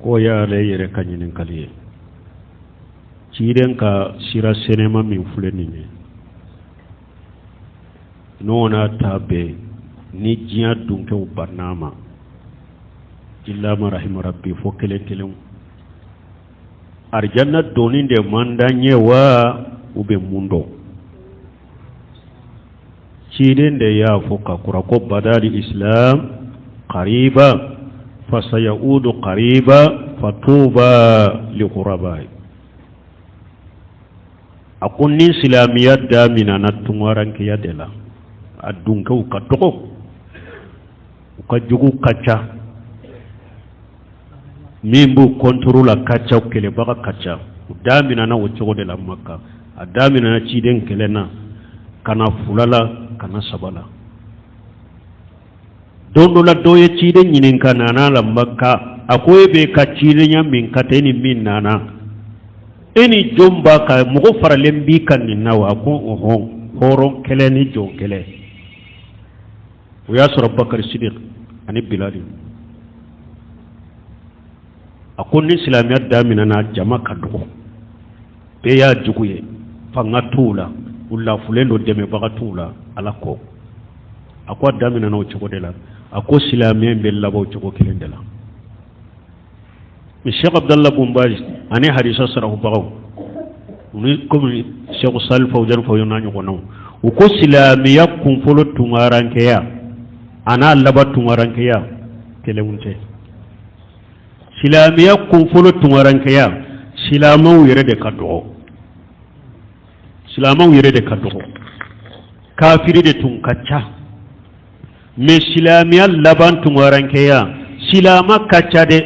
K'o y'ale yɛrɛ ka ɲininkali ye. Ciden ka sira senema min filɛ nin ye, n'o n'a ta bɛɛ ni diɲɛ dunkɛw banna ma, illa ma rahima rabbi, fo kelen kelenw, arijanna donni de man d'an ye wa u bɛ mun dɔn? Ciden de y'a fɔ ka kura ko badal islam qariba fasayaudu qariba fatuba lighuraba. A ko ni silamɛya daminɛna tungarankeya de la, a dunkɛw ka dɔgɔ, u ka jugu ka ca, min b'u contre la ka ca, kɛlɛbaga ka ca. U daminɛna o cogo de la Maka. A daminɛna ciden kelen na ka na fila la, ka na saba la. Don dɔ la, dɔ ye ciden ɲininka, nana la Maka, a ko e bɛ ka cidenya min ka taa, e ni min nana, e ni jɔn b'a kan? Mɔgɔ faralen b'i kan nin na wa? A ko ɔhɔn, hɔrɔn kelen ni jɔn kelen. O y'a sɔrɔ Bakari Sidiq ani Bilali. A ko ni silamɛya daminɛna, jama ka dɔgɔ, bɛɛ y'a jugu ye, fanga t'u la, u lafulen don, dɛmɛbaga t'u la Ala kɔ. A ko a daminɛna o cogo de la, a ko silamɛya in bɛ laban o cogo kelen de la. Cheikh Abdallah bun Baz ani hadisa sarahubagaw ni komi Cheikh Salih Fawzan fɔ n'a ɲɔgɔnnaw, u ko silamɛya kunfɔlɔ tungarankeya a n'a laban tungarankeya kelenw tɛ. Silamɛya kunfɔlɔ tungarankeya, silamɛw yɛrɛ de ka dɔgɔ, silamɛw yɛrɛ de ka dɔgɔ, kafiri de tun ka ca. Mais silamɛya laban tungarankeya, silamɛ ka ca dɛ,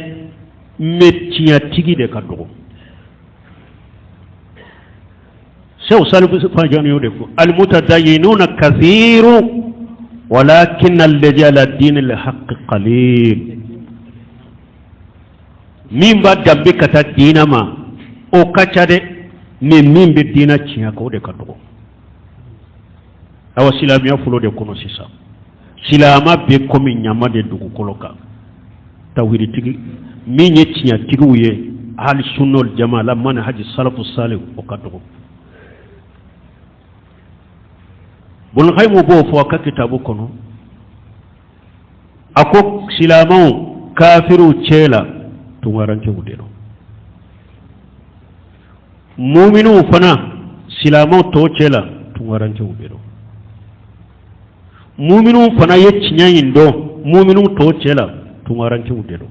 mais tiɲɛtigi de ka dɔgɔ. Seku Salih Fawzan y'o de fɔ: almutadayinuna kathiru walakin alladhi ala dini alhaq qalil. Min b'a danbe ka taa diina ma, o ka ca dɛ, mais min bɛ diina tiɲɛ kan, o de ka dɔgɔ. Awa, silamɛya fɔlɔ de kɔnɔ sisan, silamɛ bɛ komi ɲama de dugukolo kan. Tawhiditigi min ye tiɲɛtigiw ye, ahli sunna wal jamaa la manhaji salafu salih, o ka dɔgɔ. Bun Qayyim b'o fɔ a ka kitabu kɔnɔ. A ko silamɛw kafiriw cɛ la, tungarankew de don. Muminiw fana silamɛw tɔw cɛ la, tungarankew de don. Muminiw fana ye tiɲɛ in dɔn, muminiw tɔw cɛ la, tungarankew de don.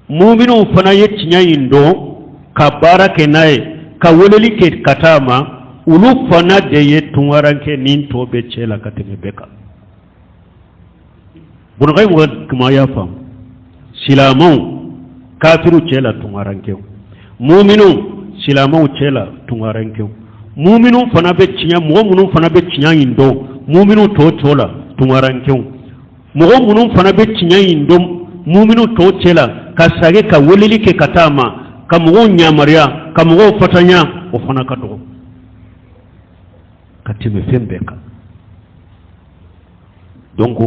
Muminiw fana ye tiɲɛ in dɔn ka baara kɛ n'a ye, ka weleli kɛ ka taa ma, olu fana de ye tungaranke ni tɔ bɛɛ cɛ la ka tɛmɛ bɛɛ kan. Bun Qayyim ka kuma y'a faamu: silamɛw kafiriw cɛ la, tungarankew; muminiw silamɛw cɛ la, tungarankew; muminiw fana bɛ tiɲɛ, mɔgɔ minnu fana bɛ tiɲɛ in dɔn muminiw tɔw cɛ la, tungarankew; mɔgɔ minnu fana bɛ tiɲɛ in dɔn muminiw tɔw cɛ la, ka sagi ka weleli kɛ ka taa ma, ka mɔgɔw yamaruya, ka mɔgɔw fatanya, o fana ka dɔgɔ ka tɛmɛ fɛn bɛɛ kan. Donc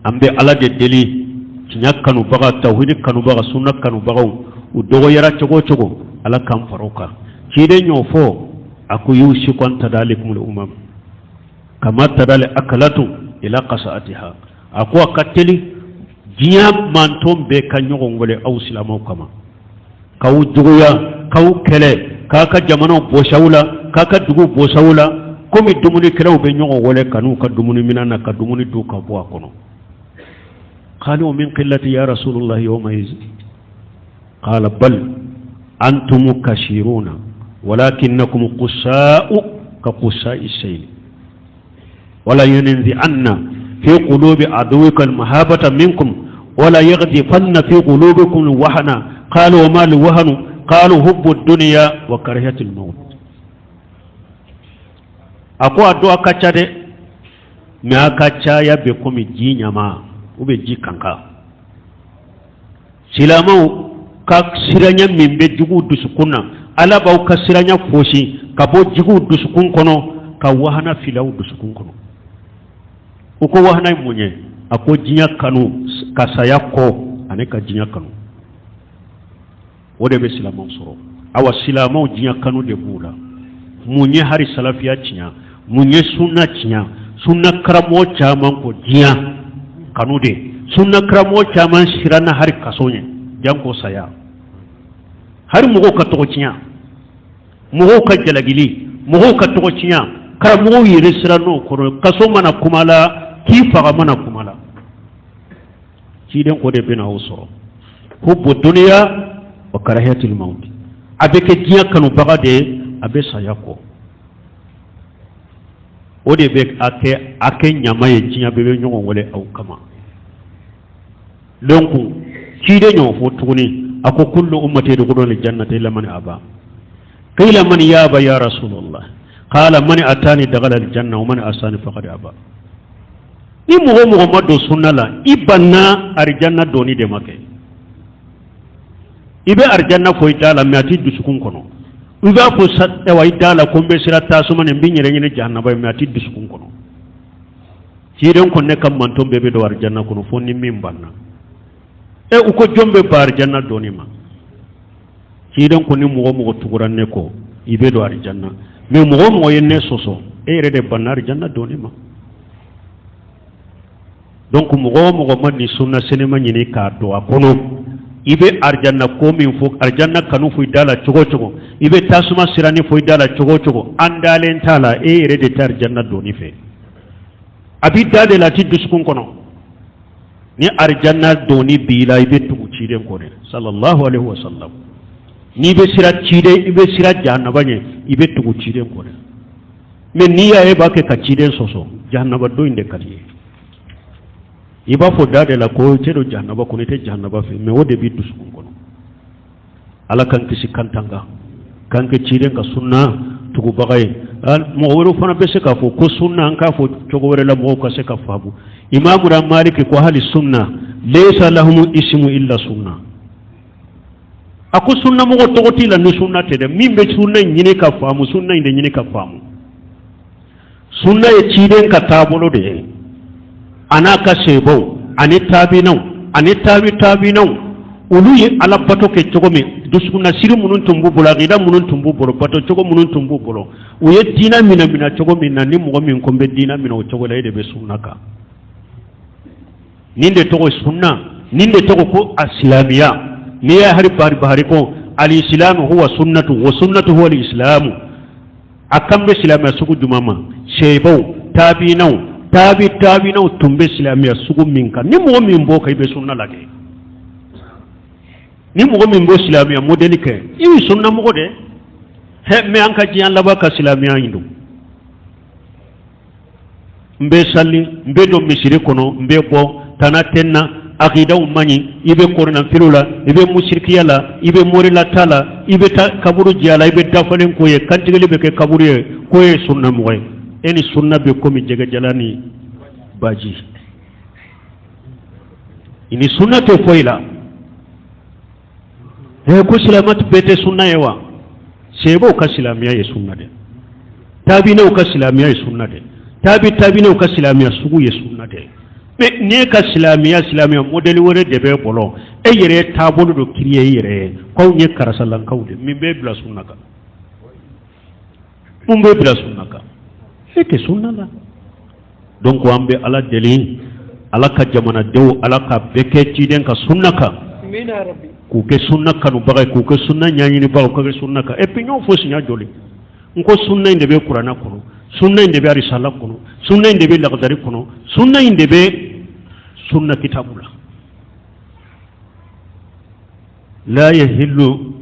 an bɛ Ala de deli, tiɲɛ kanubaga, tawhidi kanubaga, sunna kanubagaw, u dɔgɔyara cogo o cogo, Ala k'an fara u kan. Ciden y'o fɔ, a ko yushiku an tada'a alaykumul umam kama tada'al akalatu ila qasa'atiha. A ko a ka teli diɲɛ mantɔn bɛɛ ka ɲɔgɔn wele aw silamɛw kama, k'aw juguya, k'aw kɛlɛ, k'a ka jamanaw bɔsi aw la, k'a ka dugu bɔsi aw la, komi dumunikɛlaw bɛ ɲɔgɔn wele ka n'u ka dumuni minɛn na ka dumuni dun ka bɔ a kɔnɔ. Qalu min qillati ya rasulullah yawma iz? Qala bal antum kasiruna walakinnakum qusa'u ka qusa'i sayl wala yanzi'anna fi qulubi aduwwikum mahabbata minkum wala yaghdifanna fi qulubikum wahana. Qalu wa ma alwahanu? Qalu hubbu dunya wa karahiyatul maut. A ko a don a ka ca dɛ, mais a ka caya bɛ komi ji ɲama u bɛ ji kankan. Silamɛw ka siranya min bɛ juguw dusukun na, Ala b'aw ka siranya fosi ka bɔ juguw dusukun kɔnɔ, ka wahana fili aw dusukun kɔnɔ. U ko wahana ye mun ye? A ko diɲɛ kanu, ka saya kɔ ani ka diɲɛ kanu. O de bɛ silamɛw sɔrɔ. Awa, silamɛw diɲɛ kanu de b'u la. Mun ye hari salafiya tiɲɛ? Mun ye sunna tiɲɛ? Sunna karamɔgɔ caman ko diɲɛ kanu de. Sunna karamɔgɔ caman siranna hari kaso ɲɛ, janko saya, hari mɔgɔw ka tɔgɔ tiɲɛ, mɔgɔw ka jalagili, mɔgɔw ka tɔgɔ tiɲɛ. Karamɔgɔw yɛrɛ sirann'o kɔrɔ. Kaso mana kuma la, k'i faga mana kuma la, ciden ko de bɛna o sɔrɔ. Hubbu duniya wa karahiyatul maut. A bɛ kɛ diɲɛ kanubaga de ye, a bɛ saya kɔn. O de bɛ a kɛ ɲama ye. Diɲɛ bɛɛ bɛ ɲɔgɔn wele aw kama. Donc ciden y'o fɔ tuguni, a ko kullu ummati yadkhuluna aljannata illa man aba. Qila man yaba ya Rasulullah? Qala man atani dakhala aljanna wa man asani faqad aba. Ni mɔgɔ mɔgɔ ma don sunna la, i banna arijanna donni de ma kɛ. I bɛ arijanna fɔ i da la, mais a t'i dusukun kɔnɔ. I b'a fɔ awa i da la ko n bɛ siran tasuma ɲɛ, n bɛ n yɛrɛ ɲini jahanaba ye, mais a t'i dusukun kɔnɔ. Ciden ko ne ka manton bɛɛ bɛ don arijanna kɔnɔ fo ni min banna. E, u ko jɔn bɛ ban arijanna donni ma? Ciden ko ni mɔgɔ mɔgɔ tugura ne kɔ, i bɛ don arijanna, mais mɔgɔ mɔgɔ ye ne sɔsɔ, e yɛrɛ de banna arijanna donni ma. Donc mɔgɔ o mɔgɔ ma nin sunna senima ɲini k'a don a kɔnɔ, i bɛ arijanna ko min fɔ, arijanna kanu fɔ i da la cogo o cogo, i bɛ tasuma siranni fɔ i da la cogo o cogo, an dalen t'a la, e yɛrɛ de tɛ arijanna donni fɛ. A b'i da de la, a t'i dusukun kɔnɔ. Ni arijanna donni b'i la, i bɛ tugu ciden kɔ dɛ, sallallahu alaihi wa sallam. N'i bɛ siran ciden, i bɛ siran jahanaba ɲɛ, i bɛ tugu ciden kɔ dɛ. Mais n'i y'a ye b'a kɛ ka ciden sɔsɔ, jahanaba don in de ka di ye. I b'a fɔ da de la ko i tɛ don jahanaba kɔnɔ, i tɛ jahanaba fɛ, mais o de b'i dusukun kɔnɔ. Ala k'an kisi k'an tanga, k'an kɛ ciden ka sunna tugubaga ye. Mɔgɔ wɛrɛw fana bɛ se k'a fɔ ko sunna, an k'a fɔ cogo wɛrɛ la, mɔgɔw ka se ka faamu. Imamuna Maliki ko hali sunna laysa lahum ismu illa sunna. A ko sunna mɔgɔ tɔgɔ t'i la ni sunna tɛ dɛ. Min bɛ sunna ɲini ka faamu, sunna in de ɲini ka faamu. Sunna ye ciden ka taabolo de ye, a n'a ka sebaw ani taabinaw ani taabi taabinaw. Olu ye ala bato kɛ cogo min, dusukunnasiri minnu tun b'u bolo, akida minnu tun b'u bolo, bato cogo minnu tun b'u bolo, u ye diinɛ minɛ minɛ cogo min na, ni mɔgɔ min ko n bɛ diinɛ minɛ o cogo la, e de bɛ sunna kan. Nin de tɔgɔ sunna, nin de tɔgɔ ko a silamɛya. N'i y'a hari bari bahari ko alisilamu huwa sunnatu wa sunnatu huwa alisilamu, a kan bɛ silamɛya sugu jumɛn ma? Sebaw, taabinaw, taabi taabinaw tun bɛ silamɛya sugu min kan, ni mɔgɔ min b'o kan, i bɛ sunna la kɛ. Ni mɔgɔ min b'o silamɛya modèle kɛ, i bɛ sunna mɔgɔ de hɛ. Mais an ka diɲɛ laban ka silamɛya in don, n bɛ sali, n bɛ don misiri kɔnɔ, n bɛ bɔ, tana tɛ n na, akidaw man ɲi, i bɛ kɔrɔnafiliw la, i bɛ musirikiya la, i bɛ morilata la, i bɛ taa kaburu jiya la, i bɛ dafalen ko ye, kantigɛli bɛ kɛ kaburu ye, k'o ye sunna mɔgɔ ye. E ni sunna bɛ komi jɛgɛjalan ni baji, i ni sunna tɛ foyi la. Ko silamɛ bɛɛ tɛ sunna ye wa? Sebaw ka silamɛya ye sunna dɛ, taabinaw ka silamɛya ye sunna dɛ, taabi taabinaw ka silamɛya sugu ye sunna dɛ. Mais n'e ka silamɛya, silamɛya modèle wɛrɛ de b'e bolo, e yɛrɛ ye taabolo dɔ créer i yɛrɛ ye, k'anw ye karisalankaw de, min b'e bila sunna kan? Mun b'e bila sunna kan? E tɛ sunna la. Donc an bɛ Ala deli, Ala ka jamanadenw, Ala ka bɛɛ kɛ ciden ka sunna kan, k'u kɛ sunna kanubaga ye, k'u kɛ sunna ɲɛɲinibaga, k'u kɛ sunna kan. Et puis n y'o fɔ siɲɛ joli, n ko sunna in de bɛ kuranɛ kɔnɔ, sunna in de bɛ arisala kɔnɔ, sunna in de bɛ lagadari kɔnɔ, sunna in de bɛ sunna kitabu la. La yahillu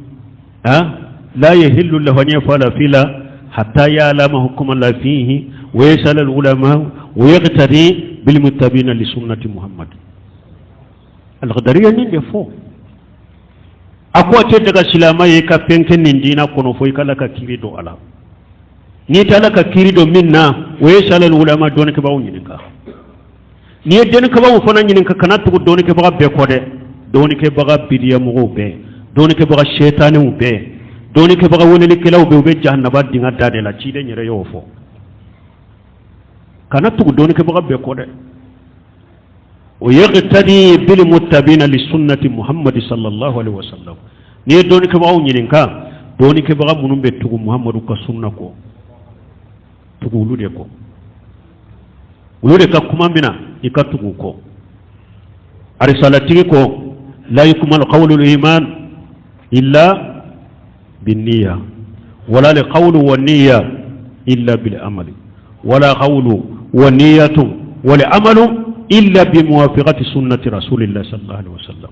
ha la yahillu lahu an yaf'ala fi'la hatta ya'lama hukma Allah fihi wa yas'al al ulama wa yaqtadi bil muttabi'ina li sunnati Muhammad. Al-Qadariya nin de fɔ, a ko a tɛ daga silamɛ ye ka fɛn kɛ nin diinɛ kɔnɔ fo i ka Ala ka kiiri dɔn a la. N'i tɛ Ala ka kiiri dɔn min na, o ye yas'al ulama, dɔnnikɛbaaw ɲininka. N'i ye dɔnnikɛbaaw fana ɲininka, kana tugu dɔnnikɛbaga bɛɛ kɔ dɛ. Dɔnnikɛbaga bidiya mɔgɔw bɛɛ, dɔnnikɛbaga sɛtanɛw bɛɛ, dɔnnikɛbaga welelikɛlaw bɛɛ, u bɛ jahanaba dingɛ da de la. Ciden yɛrɛ y'o fɔ, kana tugu dɔnnikɛbaga bɛɛ kɔ dɛ. O yaqtadi bil muttabi'ina li sunnati Muhammad sallallahu alaihi wasallam. N'i ye dɔnnikɛbagaw ɲininka, dɔnnikɛbaga minnu bɛ tugu Muhamadu ka sunna kɔ, tugu olu de kɔ, olu de ka kuma mina, i ka tugu u kɔ. Arisalatigi ko la yukmalu qawlul iman illa binniya wala al qawlu wa niyya illa bil amali wala qawlu wa niyyatu wal amalu illa bi muwafiqati sunnati rasulillah sallallahu alaihi wasallam.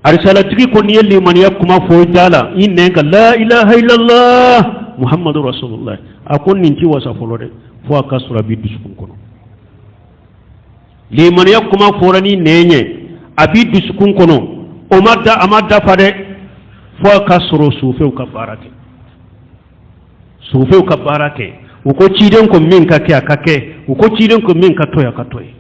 Arisalatigi ko n'i ye limaniya kuma fɔ i da la, i nɛn ka la ilaha illallah muhammadu rasulullah, a ko nin ti wasa fɔlɔ dɛ, fo a ka sɔrɔ a b'i dusukun kɔnɔ. Limaniya kuma fɔra ni nɛn ye, a b'i dusukun kɔnɔ, o ma da, a ma dafa dɛ, fo a ka sɔrɔ sufɛw ka baara kɛ, sufɛw ka baara kɛ. U ko ciden ko min ka kɛ, a ka kɛ. U ko ciden ko min ka to yen, a ka to yen.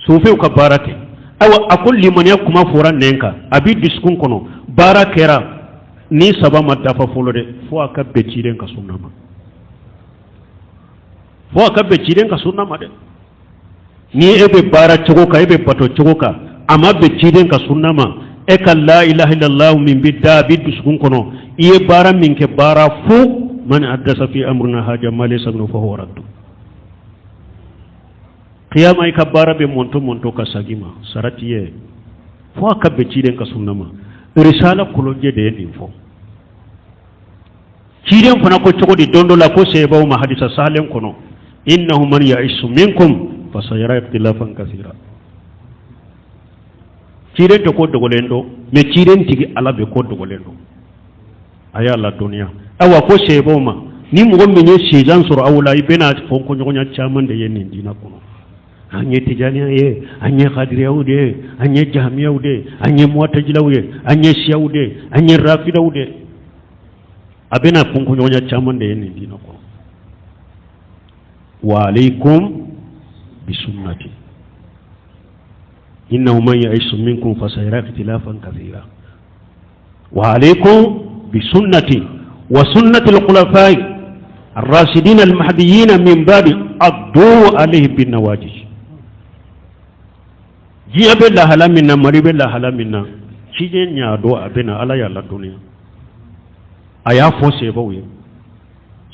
Sufɛw ka baara kɛ. Ayiwa, a ko limaniya kuma fɔra nɛn kan, a b'i dusukun kɔnɔ, baara kɛra, ni saba ma dafa fɔlɔ dɛ, fo a ka bɛn ciden ka sunna ma, fo a ka bɛn ciden ka sunna ma dɛ. Ni e bɛ baara cogo kan, e bɛ bato cogo kan, a ma bɛn ciden ka sunna ma, e ka la ilaha illallah min bɛ da, a bɛ dusukun kɔnɔ, i ye baara min kɛ, baara fu. Man ahdasa fi amrina haza ma laysa minhu fahuwa raddu. Kiyama, i ka baara bɛ mɔntɔ mɔntɔ ka sagin ma, sara t'i ye, fo a ka bɛn ciden ka sunna ma. Risala kolonjɛ de ye nin fɔ. Ciden fana ko cogo di don dɔ la ko sebaw ma, hadisa salen kɔnɔ, innahu man ya'ish minkum fasayara ikhtilafan kasira. Ciden tɛ ko dogolen dɔn, mais ciden tigi Ala bɛ ko dogolen dɔn, a y'a ladɔnniya. Ayiwa, ko sebaw ma, ni mɔgɔ min ye sijan sɔrɔ aw la, i bɛna fɔnkɔɲɔgɔnya caman de ye nin diinɛ kɔnɔ. An ye tijaniya ye, an ye kadiriyaw de ye, an ye jahamiyaw de ye, an ye muwatajilaw ye, an ye siyaw de ye, an ye rafidaw de ye. A bɛna fɔnkɔɲɔgɔnya caman de ye nin diinɛ kɔnɔ. Wa alaykum bisunnati innahu man ya'ish minkum fasayara ikhtilafan kathira wa alaykum bisunnati wa sunnati al-khulafai ar-rashidin al-mahdiyyin min ba'di addu alayhi bin nawajid. Diɲɛ bɛ lahala min na, Mali bɛ lahala min na, ciden y'a dɔn a bɛ na, Ala y'a ladɔnniya, a y'a fɔ sebaw ye.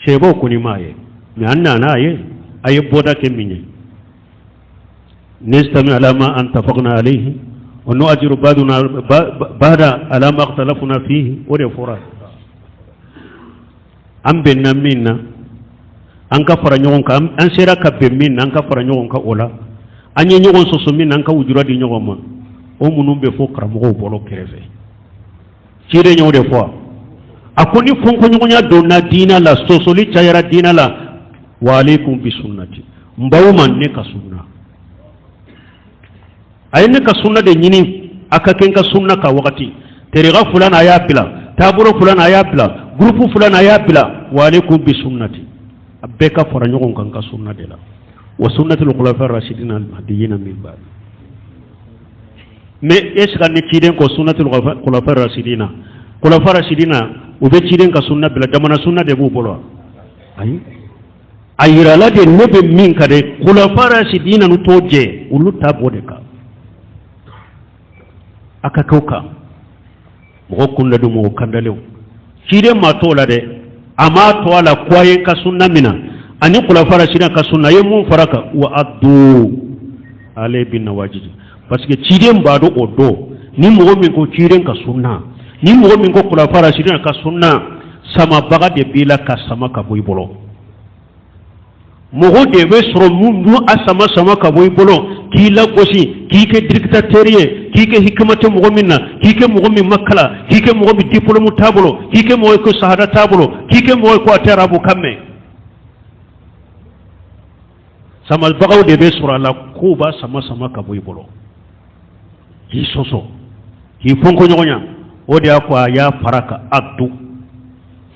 Sebaw kɔni m'a ye, mais an nana a ye, a ye bɔda kɛ min ye, najtami ala ma ittafaqna alayhi wa nuhajjiru ba'duna ba'dan ala ma ikhtalafna fihi. O de fɔra, an bɛnna min na, an ka fara ɲɔgɔn kan. An sera ka bɛn min na, an ka fara ɲɔgɔn kan o la. An ye ɲɔgɔn sɔsɔ min na, an ka wujura di ɲɔgɔn ma. O minnu bɛ fɔ karamɔgɔw bolo kɛrɛfɛ, ciden y'o de fɔ. A ko ni fɔnkɔɲɔgɔnya donna diinɛ la, sɔsɔli cayara diinɛ la, wa alaykum bi sunnati, n b'aw ma ne ka sunna. A ye ne ka sunna de ɲini, a ka kɛ n ka sunna ka wagati tariqa fulan a y'a bila, taabolo fulan a y'a bila, groupe fulan a y'a bila, wa alaykum bi sunnati, a bɛɛ ka fara ɲɔgɔn kan n ka sunna de la, wa sunnatil khulafa rashidina al-mahdiyina min ba'di. Mais est ce que ni ciden ko sunnatul khulafa rashidina, khulafa rashidina, u bɛ ciden ka sunna bila, jamana sunna de b'u bolo wa? Ayi, a yirala de ne bɛ min ka dɛ, khulafa rashidina nu t'o jɛ, olu ta b'o de kan. A ka k'o kan, mɔgɔ kunda don, mɔgɔ kandalenw. Ciden ma t'o la dɛ, a m'a to a la ko a ye ka sunna minɛ ani khulafa rashidina ka sunna, a ye mun fara kan, wa addu alayhi bin nawajid, parce que ciden b'a dɔn o don. Ni mɔgɔ min ko ciden ka sunna, ni mɔgɔ min ko khulafa rashidina ka sunna, samabaga de b'i la ka sama ka bɔ i bolo. Mɔgɔ de bɛ sɔrɔ mun a sama sama ka bɔ i bolo, k'i lagosi, k'i kɛ dictateur ye, k'i kɛ hikima tɛ mɔgɔ min na, k'i kɛ mɔgɔ min ma kalan, k'i kɛ mɔgɔ min diplôme t'a bolo, k'i kɛ mɔgɔ ye ko sahada t'a bolo, k'i kɛ mɔgɔ ye ko a tɛ arabu kan mɛn. Samabagaw de bɛ sɔrɔ a la k'u b'a sama sama ka bɔ i bolo, k'i sɔsɔ, k'i fɔnkɔɲɔgɔnya. O de y'a ko a y'a fara ka addu.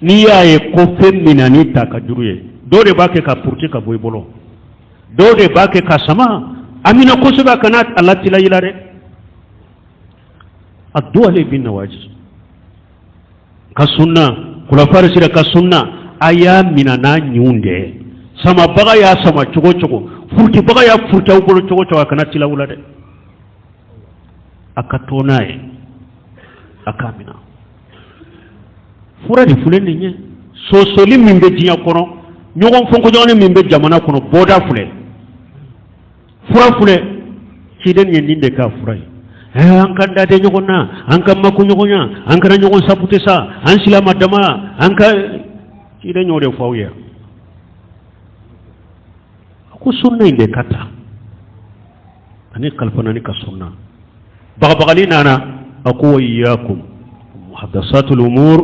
N'i y'a ye ko fɛn min ni ta ka juru ye, dɔw de b'a kɛ ka puruti ka bɔ i bolo, dɔw de b'a kɛ ka sama a minɛ kosɛbɛ, a kana a latila i la dɛ. Addu alayhi bin nawajid ka sunna, khulafa rashidina ka sunna, a y'a minɛ n'a ɲinw de ye. Samabaga y'a sama cogo cogo, furutibaga y'a furuti aw bolo cogo cogo, a kana tila aw la dɛ, a ka to n'a ye. A k'a minɛ. Fura de filɛ nin ye. Sɔsɔli min bɛ diɲɛ kɔnɔ, ɲɔgɔn fɔnkɔɲɔgɔnni min bɛ jamana kɔnɔ, bɔda filɛ, fura filɛ. Ciden ye nin de k'a fura ye. An ka da tɛ ɲɔgɔn na, an ka mako ɲɔgɔnya, an kana ɲɔgɔn sabute sa, an silama dama, an ka ciden y'o de fɔ aw ye. A ko sunna in de ka ta ani kalifa ka sunna. Bagabagali nana, a ko wa iyyakum muhdathatul umur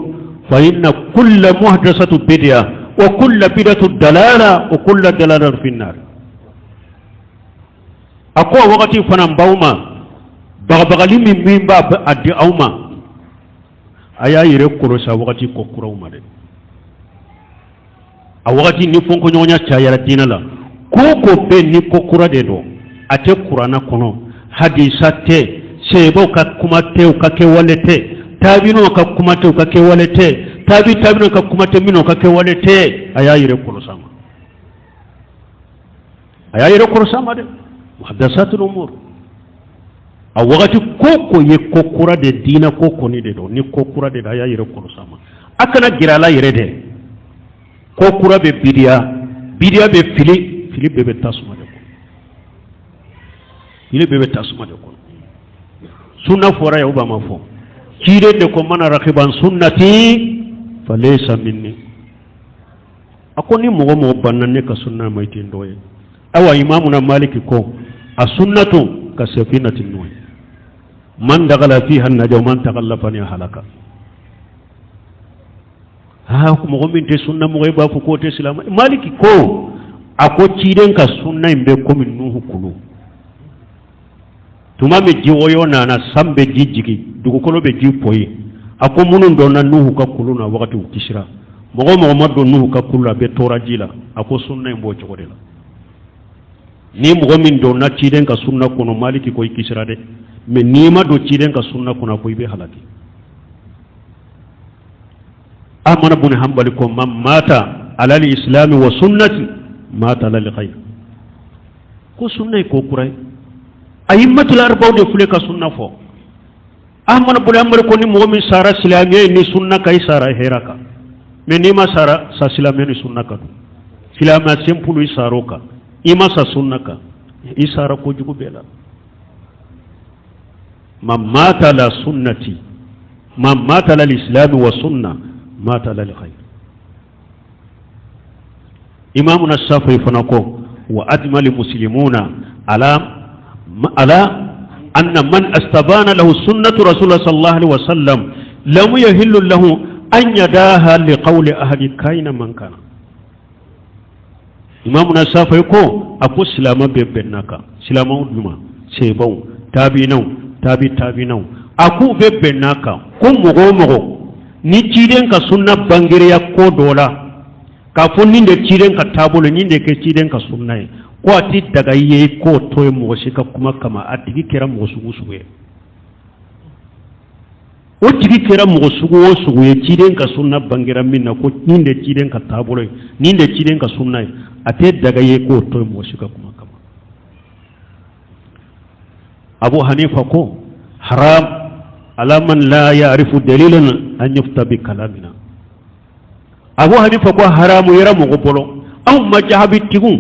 fa inna kulla muhdathatu bid'a wa kulla bid'atu dalala wa kulla dalalatu fi nar. A ko a wagati fana n b'aw ma bagabagali min b'a a di aw ma, a y'a yɛrɛ kɔlɔsi a wagati ko kuraw ma dɛ. A wagati ni fɔnkɔɲɔgɔnya cayara diinɛ la, ko ko bɛ ni ko kura de don, a tɛ kuranna kɔnɔ, hadisa tɛ, sahabaw ka kuma tɛ, u ka kɛwale tɛ, taabinaw ka kuma tɛ, u ka kɛwale tɛ, taabi taabinaw ka kuma tɛ, minnu ka kɛwale tɛ, a y'a yɛrɛ kɔlɔsi a ma, a y'a yɛrɛ kɔlɔsi a ma dɛ. Muhadasatul umur, a wagati ko ko ye ko kura de, diinɛ ko kɔni de don, ni ko kura de don, a y'a yɛrɛ kɔlɔsi a ma, a kana gɛrɛ a la yɛrɛ dɛ. Ko kura bɛ bidiya, bidiya bɛ fili, fili bɛɛ bɛ tasuma de kɔnɔ, fili bɛɛ bɛ tasuma de kɔnɔ. Sunna fɔra yan, o ba ma fɔ. Ciden de ko man ragiba an sunnati falaysa minni. A ko ni mɔgɔ mɔgɔ banna ne ka sunna ma, i tɛ n dɔ ye. Ayiwa, imamuna maliki ko a sunnatu ka safinati nuhi man dakala fiha naja wa man takallafa anha halaka. Aa, ko mɔgɔ min tɛ sunna mɔgɔ, i b'a fɔ k'o tɛ silamɛ. Maliki ko, a ko ciden ka sunna in bɛ komi nuhu kulu. Tuma min jiwoyo nana, san bɛ ji jigin, dugukolo bɛ ji poyi, a ko minnu donna nuhu ka kulu na wagati, u kisira. Mɔgɔ mɔgɔ ma don nuhu ka kulu la, a bɛɛ tora ji la. A ko sunna in b'o cogo de la. Ni mɔgɔ min donna ciden ka sunna kɔnɔ, maliki ko i kisira dɛ, mais n'i ma don ciden ka sunna kɔnɔ, a ko i bɛ halaki. Ahmad bun hanbali ko man mata alal islami wa sunnati mata alal khair. Ko sunna ye ko kura ye. Ayimmatul arba'u de filɛ ka sunna fɔ. Ahmad bun hanbali ko ni mɔgɔ min sara silamɛya ni sunna kan, i sara hɛrɛ kan, mais n'i ma sara sa silamɛya ni sunna kan dun, silamɛya simple, i sara o kan, i ma sa sunna kan, i sara kojugu bɛɛ la. Man mata ala sunnati, man mata ala al-islami wa sunna mata ala al-khair. Imamuna Shafi'i fana ko wa ajmal muslimuna ala anna man astabana lahu sunnatu rasulullah sallallahu alaihi wasallam lam yahillu lahu an yadaha liqawli ahadi kaina man kana. Imamuna Shafi'i ko, a ko silamɛ bɛɛ bɛnna kan, silamɛw jumɛn? Sahabaw, tabiinaw, tabi tabiinaw, a k'u bɛɛ bɛnna kan ko mɔgɔ o mɔgɔ ni ciden ka sunna bangeriya ko dɔ la, k'a fɔ nin de ciden ka taabolo, nin de kɛ ciden ka sunna ye, ko a ti daga i ye k'o to ye mɔgɔ si ka kuma kama, a tigi kɛra mɔgɔ sugu sugu ye, o tigi kɛra mɔgɔ sugu o sugu ye, ciden ka sunna bangera min na, ko nin de ciden ka taabolo ye, nin de ciden ka sunna ye, a tɛ daga i ye k'o to ye mɔgɔ si ka kuma kama. Abu Hanifa ko haram ala man la ya'rifu dalilan an yufta bi kalamina. Abu Hanifa ko haramu yɛrɛ mɔgɔ bolo, anw majahabi tigiw,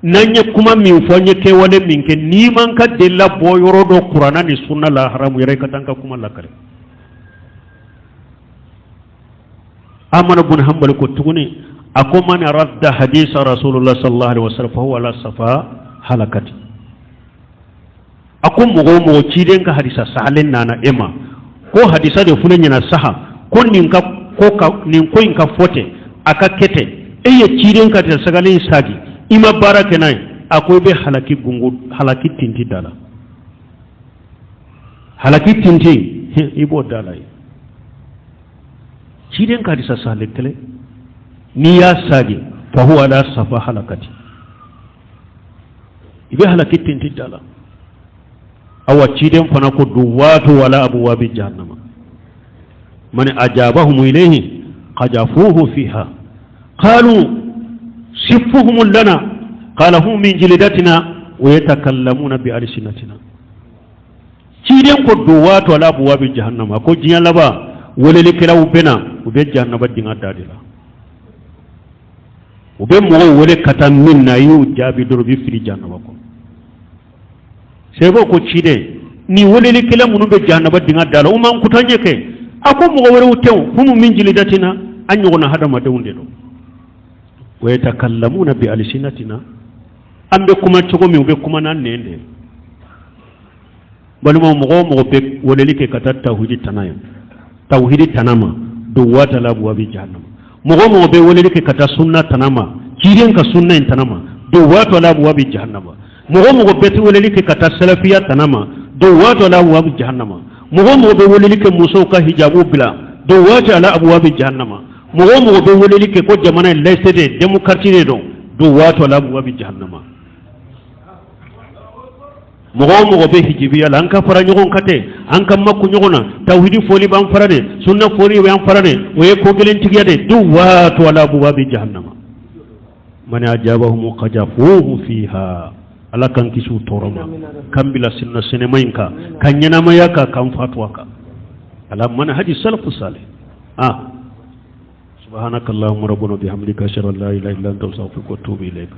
n'an ye kuma min fɔ, an ye kɛwale min kɛ, n'i man ka delila bɔ yɔrɔ dɔ kuranna ni sunna la, haramu yɛrɛ i ka taa an ka kuma lakari. Ahmad bun Hanbali ko tuguni, a ko man radda hadisa rasulullah sallallahu alaihi wasallam fa huwa ala safa halakati. A ko mɔgɔ o mɔgɔ ciden ka hadisa sahalen nana e ma, ko hadisa de filɛ ɲɛna saha, ko nin ka ko ka nin ko in ka fɔ ten, a ka kɛ ten, e ye ciden ka hadisa sahalen sagi, i ma baara kɛ n'a ye, a ko i bɛ halaki gungo, halaki tinti da la, halaki tinti i b'o da la ye. Ciden ka hadisa sahalen kelen, n'i y'a sagi, fa huwa ala safa halakati, i bɛ halaki tinti da la. Awa, ciden fana ko duwatu ala abuwabi jahannama man ajabahum ilayhi qajafuhu fiha qalu sifuhum lana qala hum min jildatina wa yatakallamuna bi alsinatina. Ciden ko duwatu ala abuwabi jahannama, ko diɲɛ laban welelikɛlaw bɛ na, u bɛ jahannaba dingɛ da de la, u bɛ mɔgɔw wele ka taa min na, i y'u jaabi dɔrɔn u bɛ fili jahannaba kɔnɔ. Sahabaw ko ciden, ni welelikɛla minnu bɛ jahannaba dingɛ da la, u mankutu an ye kɛ. A ko mɔgɔ wɛrɛw tɛ, humu min jilidatina, an ɲɔgɔnna hadamadenw de don. Wa yatakallamuna bi alisinatina, an bɛ kuma cogo min, u bɛ kuma n'an nɛn de ye. Balimaw, mɔgɔ o mɔgɔ bɛ weleli kɛ ka taa tawhidi tana ye, tawhidi tana ma, duwatu ala abuwabi jahannama. Mɔgɔ o mɔgɔ bɛ weleli kɛ ka taa sunna tana ma, ciden ka sunna in tana ma, duwatu ala abuwabi jahannama. Mɔgɔ o mɔgɔ bɛ weleli kɛ ka taa salafiya tana ma, duwatu ala abuwabi jahannama. Mɔgɔ o mɔgɔ bɛ weleli kɛ musow ka hijabu bila, duwatu ala abuwabi jahannama. Mɔgɔ o mɔgɔ bɛ weleli kɛ ko jamana in laïcité, démocratie de don, duwatu ala abuwabi jahannama. Mɔgɔ o mɔgɔ bɛ hijibiya la, an ka fara ɲɔgɔn kan tɛ, an ka makun ɲɔgɔn na, tawhidi fɔli b'an fara de, sunna fɔli b'an fara de, o ye ko kelen tigiya de, duwatu ala abuwabi jahannama. Man ajabahum qazafuhu fiha. Ala k'an kisi u tɔɔrɔ ma, k'an bila sunna sɛnɛma in kan, ka ɲɛnamaya kan, k'an fatu a kan, ala manhaji salafu salih. Ah, subhanaka allahumma rabbana bihamdika, ashhadu an la ilaha illa anta, astaghfiruka wa atubu ilayk.